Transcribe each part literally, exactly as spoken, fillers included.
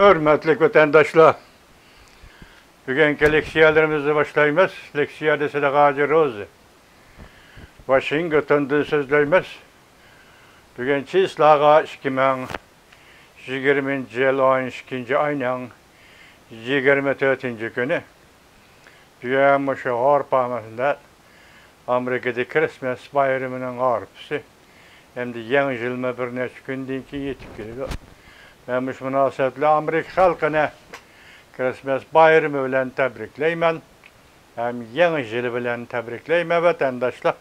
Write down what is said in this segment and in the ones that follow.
ھۆرمەتلىك ۋەتەنداشلار، بۈگۈنكى لېكسىيەلىرىمىزنى باشلايمىز. لېكسىيە دېسە ھاجى روزى. ۋاشىنگتوندىن سۆزلەيمىز. بۈگۈن چىسلاغا ئىككى مىڭ يىگىرمىنچى يىل ئون ئىككىنچى ئاينىڭ يىگىرمە تۆتىنچى كۈنى. بۈگۈن مۇشۇ ھارپا مەسىلەن ئامېرىكىدا كىرىسمەس بايرىمىنىڭ ھارپىسى ھەمدە يېڭى يىلمۇ بىر نەچچە كۈندىن كېيىن يېتىپ كېلىدۇ. مەن مۇشۇ مۇناسىۋەت بىلەن ئامېرىكا خەلقىنى كىرىسمەس بايرىمى بىلەن تەبرىكلەيمەن ھەم يېڭى يىل بىلەن تەبرىكلەيمەن، ۋەتەنداشلار.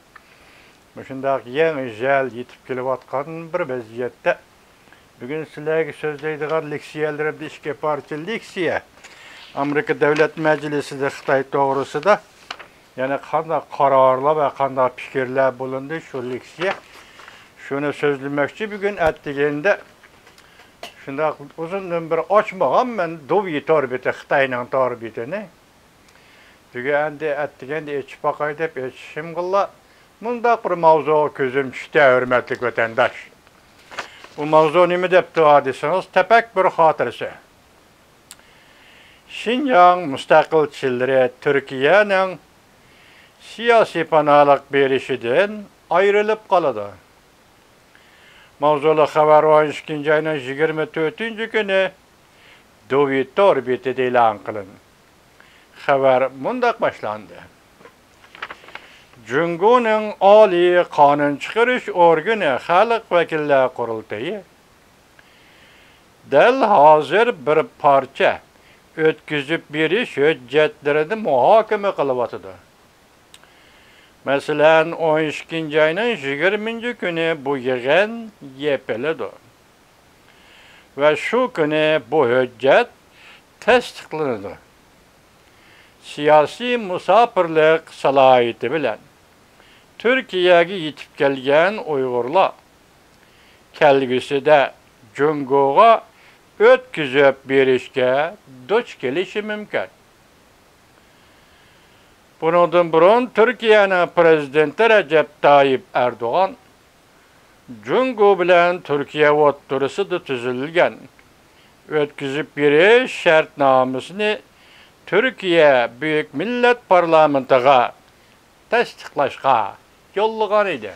مۇشۇنداق يېڭى يىل يېتىپ كېلىۋاتقان بىر ۋەزىيەتتە، بۈگۈن سىلەرگە سۆزلەيدىغان لېكسىيەلىرىمدە ئىككى پارچە لېكسىيە. ئامېرىكا دۆلەت مەجلىسىدە خىتاي توغرىسىدا يەنە قانداق قارارلار ۋە قانداق پىكىرلەر بولۇندى، شۇ لېكسىيە. شۇنى سۆزلىمەكچى بۈگۈن ئەتىگەندە. شۇنداق ئۇزۇندىن بېرى ئاچمىغان مەن دۇۋى تور بېتى، خىتاينىڭ تور بېتىنى. بۈگۈن ئەمدى ئەتىگەندە ئېچىپ باقاي دەپ ئېچىشىمغىلا، مۇنداق بىر ماۋزۇغا كۆزۈم چۈشتى، ھۆرمەتلىك ۋەتەنداش. بۇ ماۋزۇ نېمە دەپتۇ دېسىڭىز، تەپەككۇر خاتىرىسى. شىنجاڭ مۇستەقىلچىلىرى تۈركىيەنىڭ سىياسىي پاناھلىق بېرىشىدىن ئايرىلىپ قالىدۇ. ماۋزۇلۇق خەۋەر ئون ئىككىنچى ئاينىڭ يىگىرمە تۆتىنچى كۈنى دۇۋى تور بېتىدە ئېلان قىلىندى. خەۋەر مۇنداق باشلاندى: جۇڭگونىڭ ئالىي قانۇن چىقىرىش ئورگىنى خەلق ۋەكىللەر قۇرۇلتىيى دەل ھازىر بىر پارچە ئۆتكۈزۈپ بېرىش ھۆججەتلىرىنى مۇھاكىمە قىلىۋاتىدۇ. مەسىلەن، ئون ئىككىنچى ئاينىڭ يىگىرمىنچى كۈنى بۇ يىغىن يېپىلىدۇ ۋە شۇ كۈنى بۇ ھۆججەت تەستىقلىنىدۇ. سىياسىي مۇساپىرلىق سالاھىيىتى بىلەن تۈركىيەگە يېتىپ كەلگەن ئۇيغۇرلار كەلگۈسىدە جۇڭگوغا ئۆتكۈزۈپ بېرىشكە دۇچ كېلىشى مۇمكىن. بۇنىڭدىن بۇرۇن تۈركىيەنىڭ پىرېزىدېنتى رەجەپ تايىپ ئەردوغان جۇڭگو بىلەن تۈركىيە ئوتتۇرىسىدا تۈزۈلگەن ئۆتكۈزۈپ بېرىش شەرتنامىسىنى تۈركىيە بۈيۈك مىللەت پارلامېنتىغا تەستىقلاشقا يوللىغان ئىدى.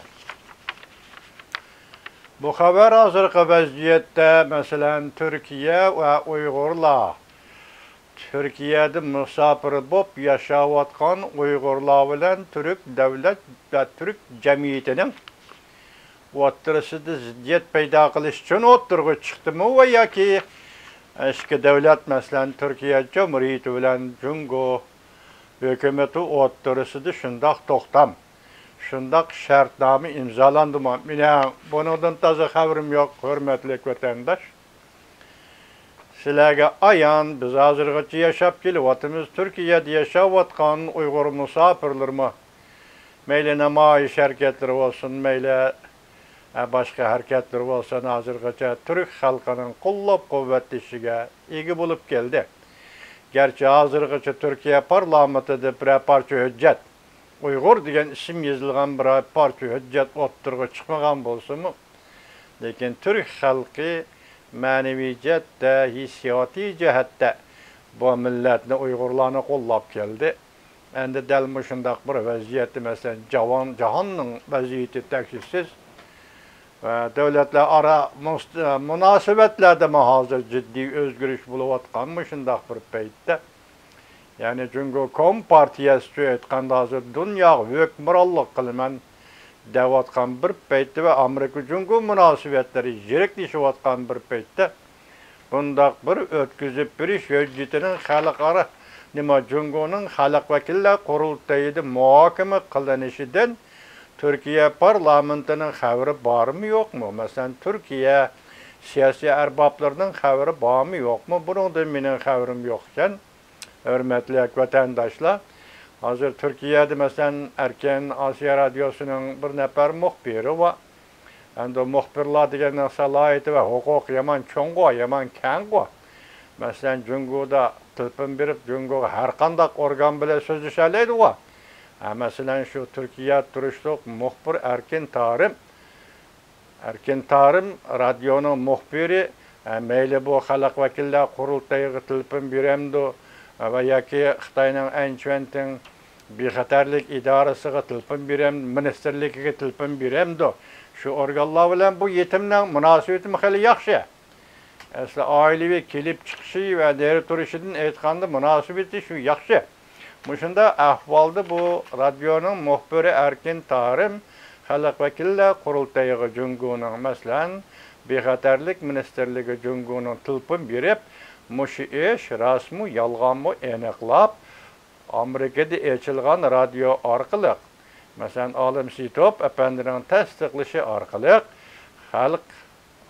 بۇ خەۋەر ھازىرقى ۋەزىيەتتە، مەسىلەن، تۈركىيە ۋە ئۇيغۇرلار، تۈركىيەدە مۇساپىر بولۇپ ياشاۋاتقان ئۇيغۇرلار بىلەن تۈرك دۆلەت ۋە تۈرك جەمئىيىتىنىڭ ئوتتۇرىسىدا زىددىيەت پەيدا قىلىش ئۈچۈن ئوتتۇرىغا چىقتىمۇ ۋە ياكى ئىككى دۆلەت، مەسىلەن، تۈركىيە جۇمھۇرىيىتى بىلەن جۇڭگو ھۆكۈمىتى ئوتتۇرىسىدا شۇنداق توختام، شۇنداق شەرتنامە ئىمزالاندىمۇ؟ مېنىڭ بۇنىڭدىن تازا خەۋىرىم يوق، ھۆرمەتلىك ۋەتەنداش. سىلەرگە ئايان، بىز ھازىرغىچە ياشاپ كېلىۋاتىمىز. تۈركىيەدە ياشاۋاتقان ئۇيغۇر مۇساپىرلىرىمۇ، مەيلى نامايىش ھەرىكەتلىرى بولسۇن، مەيلى، ئە، باشقا ھەرىكەتلىرى بولسۇن، ھازىرغىچە تۈرك خەلقىنىڭ قوللاپ-قۇۋۋەتلىشىگە ئىگە بولۇپ كەلدى. گەرچە ھازىرغىچە تۈركىيە پارلامېنتىدا بىرەر پارچە ھۆججەت، ئۇيغۇر دېگەن ئىسىم يېزىلغان بىرەر پارچە ھۆججەت ئوتتۇرىغا چىقمىغان بولسىمۇ، لېكىن تۈرك خەلقى مەنىۋى جەھەتتە، ھېسسىياتىي جەھەتتە بۇ مىللەتنى، ئۇيغۇرلارنى قوللاپ كەلدى. ئەمدى دەل مۇشۇنداق بىر ۋەزىيەتتە، مەسىلەن، جاۋان-، جاھاننىڭ ۋەزىيىتى تەكشىسىز ۋە دۆلەتلەر ئارا مۇس-، مۇناسىۋەتلەردىمۇ ھازىر جىددىي ئۆزگىرىش بولۇۋاتقان مۇشۇنداق بىر پەيتتە، يەنى جۇڭگو كومپارتىيەسى ئۈچۈن ئېيتقاندا، ھازىر دۇنياغا ھۆكۈمرانلىق قىلىمەن دەۋاتقان بىر پەيتتە ۋە ئامېرىكا جۇڭگو مۇناسىۋەتلىرى يىرىكلىشىۋاتقان بىر پەيتتە، بۇنداق بىر ئۆتكۈزۈپ بېرىش ھۆججىتىنىڭ خەلقئارا، نېمە، جۇڭگونىڭ خەلق ۋەكىللەر قۇرۇلتىيىدا مۇھاكىمە قىلىنىشىدىن تۈركىيە پارلامېنتىنىڭ خەۋىرى بارمۇ يوقمۇ؟ مەسىلەن، تۈركىيە سىياسىي ئەربابلىرىنىڭ خەۋىرى بارمۇ يوقمۇ؟ بۇنىڭدىن مېنىڭ خەۋىرىم يوق ئىكەن. ھۆرمەتلىك ۋەتەنداشلار، ھازىر تۈركىيەدە، مەسىلەن، ئەركىن ئاسىيا رادىيوسىنىڭ بىر نەپەر مۇخبىرى بار. ئەمدى مۇخبىرلار دېگەننىڭ سالاھىيىتى ۋە ھوقۇقى يامان چوڭغۇ، يامان كەڭغۇ. مەسىلەن، جۇڭگودا تېلېفون بېرىپ، جۇڭگوغا ھەر قانداق ئورگان بىلەن سۆزلىشەلەيدىغۇ. ھە، مەسىلەن، شۇ تۈركىيەدە تۇرۇشلۇق مۇخبىر ئەركىن تارىم، ئەركىن تارىم رادىيونىڭ مۇخبىرى، ئە، مەيلى بۇ خەلق ۋەكىللەر قۇرۇلتىيىغا تېلېفون بېرەمدۇ، ئە، ۋە ياكى خىتاينىڭ ئەنچۈەنتىڭ بىخەتەرلىك ئىدارىسىغا تېلېفون بېرەم، مىنىستىرلىكىگە تېلېفون بېرەمدۇ؟ شۇ ئورگانلار بىلەن بۇ يېتىمنىڭ مۇناسىۋىتىمۇ خېلى ياخشى. ئەسلى ئائىلىۋى كېلىپ چىقىشى ۋە نېرى تۇرۇشىدىن ئېيتقاندا، مۇناسىۋىتى شۇ ياخشى. مۇشۇنداق ئەھۋالدا بۇ رادىيونىڭ مۇخبىرى ئەركىن تارىم خەلق ۋەكىللەر قۇرۇلتىيىغا جۇڭگونىڭ، مەسىلەن، بىخەتەرلىك مىنىستىرلىكىگە جۇڭگونىڭ تېلېفون بېرىپ، مۇشۇ ئىش راستمۇ، يالغانمۇ ئېنىقلاپ، ئامېرىكىدا ئېچىلغان رادىيو ئارقىلىق، مەسىلەن، ئالىم سېيىتوپ ئەپەندىنىڭ تەستىقلىشى ئارقىلىق خەلق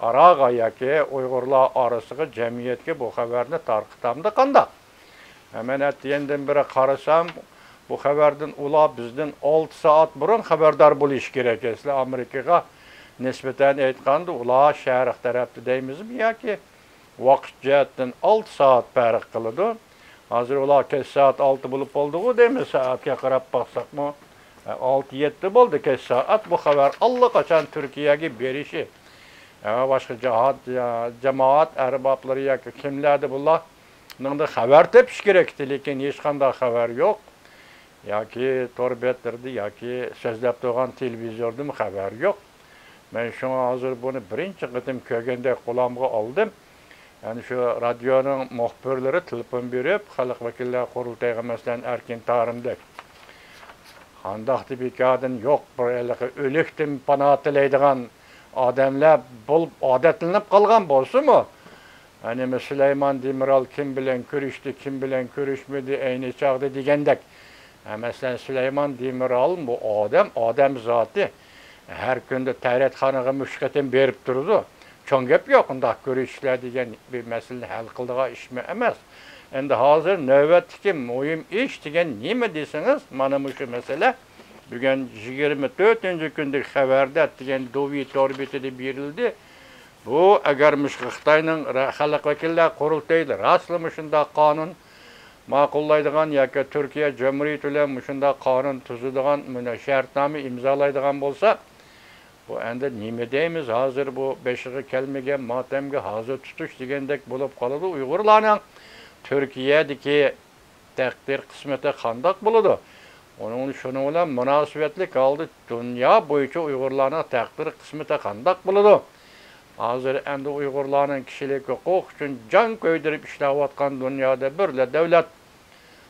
ئاراغا ياكى ئۇيغۇرلار ئارىسىغا، جەمئىيەتكە بۇ خەۋەرنى تارقىتامدۇ قانداق؟ مەن ئەتىگەندىن بېرى قارىسام، بۇ خەۋەردىن ئۇلار بىزدىن ئالتە سائەت بۇرۇن خەۋەردار بولۇشى كېرەك. ئەسلى ئامېرىكىغا نىسبەتەن ئېيتقاندا، ئۇلار شەرق تەرەپتە دەيمىزمۇ ياكى ۋاقىت جەھەتتىن ئالتە سائەت پەرق قىلىدۇ. ھازىر ئۇلار كەچ سائەت ئالتە بولۇپ بولدىغۇ دەيمىز، سائەتكە قاراپ باقساقمۇ، ئالتە يەتتە بولدى كەچ سائەت. بۇ خەۋەر ئاللىقاچان تۈركىيەگە بېرىشى، ھە، باشقا جاھات، جامائەت ئەربابلىرى ياكى كىملەردە بۇلارنىڭدا خەۋەر تېپىش كېرەكتى، لېكىن ھېچقانداق خەۋەر يوق. ياكى تور بەتلىرىدە، ياكى سۆزلەپ تۇرغان تېلېۋىزوردىمۇ خەۋەر يوق. مەن شۇڭا ھازىر بۇنى بىرىنچى قېتىم كۆرگەندەك قولامغا ئالدىم. يەنى شۇ رادىيونىڭ مۇخبىرلىرى تېلېفون بېرىپ، خەلق ۋەكىللەر قۇرۇلتىيىغا، مەسىلەن، ئەركىن تارىمدەك، قانداقتى بىكاردىن يوق، بىر ھېلىقى ئۆلۈكتىن پانا تىلەيدىغان ئادەملەر بولۇپ ئادەتلىنىپ قالغان بولسىمۇ، ھە، نېمە، سۇلايمان دېمىرال كىم بىلەن كۆرۈشتى، كىم بىلەن كۆرۈشمىدى، ئەينى چاغدا دېگەندەك. ھە، مەسىلەن، سۇلايمان دېمىرال بۇ ئادەم، ئادەم زاتى. ھەر كۈندە تەرەتخانىغا مۇشۇ قېتىم بېرىپ تۇرىدۇ. چوڭ گەپ يوق، ئۇنداق كۆرۈشۈشلەر دېگەن بىر مەسىلىنى ھەل قىلىدىغان ئىشمۇ ئەمەس. ئەمدى ھازىر نۆۋەتتىكى مۇھىم ئىش دېگەن نېمە دېسىڭىز، مانا مۇشۇ مەسىلە. بۈگۈن يىگىرمە تۆتىنچى كۈندىكى خەۋەردە دېگەن دوۋى تور بېتىدە بېرىلدى. بۇ، ئەگەر مۇشۇ خىتاينىڭ رە-، خەلق ۋەكىللەر قۇرۇلتىيىدا راستلا مۇشۇنداق قانۇن ماقۇللايدىغان ياكى تۈركىيە جۇمھۇرىيىتى بىلەن مۇشۇنداق قانۇن تۈزىدىغان، مۇنە شەرتنامە ئىمزالايدىغان بولسا، بۇ ئەمدى نېمە دەيمىز ھازىر، بۇ بېشىغا كەلمىگەن ماتەمگە ھازا تۇتۇش دېگەندەك بولۇپ قالىدۇ ئۇيغۇرلارنىڭ. تۈركىيەدىكى تەقدىر قىسمىتى قانداق بولىدۇ؟ ئۇنىڭ، شۇنىڭ بىلەن مۇناسىۋەتلىك ھالدا دۇنيا بويىچە ئۇيغۇرلارنىڭ تەقدىر قىسمىتى قانداق بولىدۇ؟ ھازىر ئەمدى ئۇيغۇرلارنىڭ كىشىلىك ھوقۇق ئۈچۈن جان كۆيدۈرۈپ ئىشلەۋاتقان دۇنيادا بىرلا دۆلەت،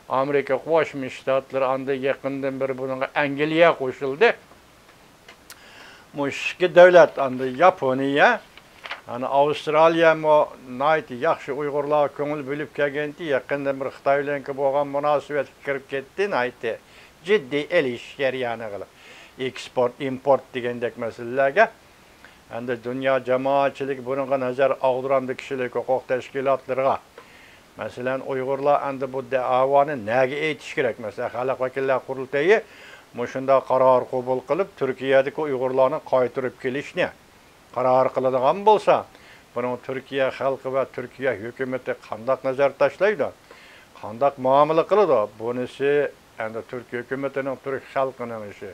ئامېرىكا قوشما شتاتلىرى، ئاندىن يېقىندىن بېرى بۇنىڭغا ئەنگلىيە قوشۇلدى. مۇشۇ ئىككى دۆلەت، ئاندىن ياپونىيە، ئەنە ئاۋسترالىيەمۇ ناھايىتى ياخشى ئۇيغۇرلارغا كۆڭۈل بۆلۈپ كەلگەنتى، يېقىندىن بېرى خىتاي بىلەنكى بولغان مۇناسىۋەتكە كىرىپ كەتتى، ناھايىتى جىددىي ئېلىشىش جەريانى قىلىپ، ئېكسپورت، ئىمپورت دېگەندەك مەسىلىلەرگە. ئەمدى دۇنيا جامائەتچىلىكى بۇنىڭغا نەزەر ئاغدۇرامدۇ، كىشىلىك ھوقۇق تەشكىلاتلىرىغا. مەسىلەن، ئۇيغۇرلار ئەمدى بۇ دەۋانى نەگە ئېيتىش كېرەك؟ مەسىلەن، خەلق ۋەكىللەر قۇرۇلتىيى مۇشۇنداق قارار قوبۇل قىلىپ، تۈركىيەدىكى ئۇيغۇرلارنى قايتۇرۇپ كېلىشنى قارار قىلىدىغان بولسا، بۇنىڭ تۈركىيە خەلقى ۋە تۈركىيە ھۆكۈمىتى قانداق نەزەر تاشلايدۇ؟ قانداق مۇئامىلە قىلىدۇ؟ بۇنىسى ئەمدى تۈرك ھۆكۈمىتىنىڭ، تۈرك خەلقىنىڭ ئىشى.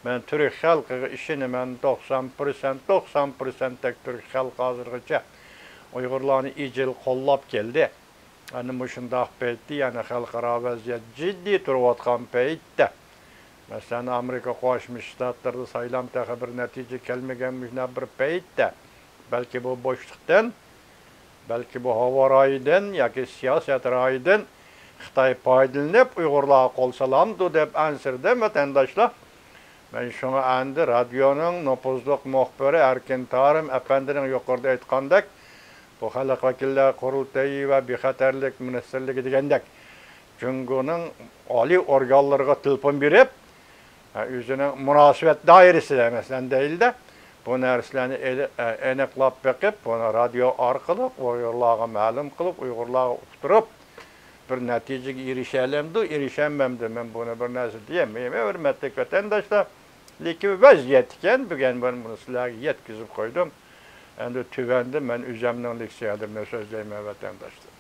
مەن تۈرك خەلقىگە ئىشىنىمەن، توقسان پىرسەنت، توقسان پىرسەنتتەك تۈرك خەلقى ھازىرغىچە ئۇيغۇرلارنى ئىجىل قوللاپ كەلدى. ئەنە مۇشۇنداق پەيتتە، يەنە خەلقئارا ۋەزىيەت جىددىي تۇرۇۋاتقان پەيتتە، مەسىلەن، ئامېرىكا قوشما شتاتلىرىدا سايلام تېخى بىر نەتىجە كەلمىگەن مۇشۇنداق بىر پەيتتە، بەلكى بۇ بوشلۇقتىن، بەلكى بۇ ھاۋا رايىدىن ياكى سىياسەت رايىدىن خىتاي پايدىلىنىپ ئۇيغۇرلارغا قول سالامدۇ دەپ ئەنسىرىدىم، ۋەتەنداشلار. مەن شۇڭا ئەمدى رادىيونىڭ نوپۇزلۇق مۇخبىرى ئەركىن تارىم ئەپەندىنىڭ يۇقىرىدا ئېيتقاندەك، بۇ خەلق ۋەكىللەر قۇرۇلتىيى ۋە بىخەتەرلىك مىنىستىرلىكى دېگەندەك، جۇڭگونىڭ ئالىي ئورگانلىرىغا تېلېفون بېرىپ، ئۆزىنىڭ مۇناسىۋەت دائىرىسىدە، مەسىلەن، دەيلى-دە، بۇ نەرسىلەرنى ئېلى-، ئېنىقلاپ بېقىپ، بۇنى رادىيو ئارقىلىق ئۇيغۇرلارغا مەلۇم قىلىپ، ئۇيغۇرلارغا ئۇقتۇرۇپ، بىر نەتىجىگە ئېرىشەلەمدۇ، ئېرىشەلمەمدۇ، مەن بۇنى بىر نەرسە دېيەلمەيمەن، ھۆرمەتلىك ۋەتەنداشلار. لېكىن ۋەزىيەت ئىكەن، بۈگۈن مەن بۇنى سىلەرگە يەتكۈزۈپ قويدۇم. ئەمدى تۆۋەندە مەن ئۆزەمنىڭ لېكسىيەلىرىنى سۆزلەيمەن، ۋەتەنداشلار.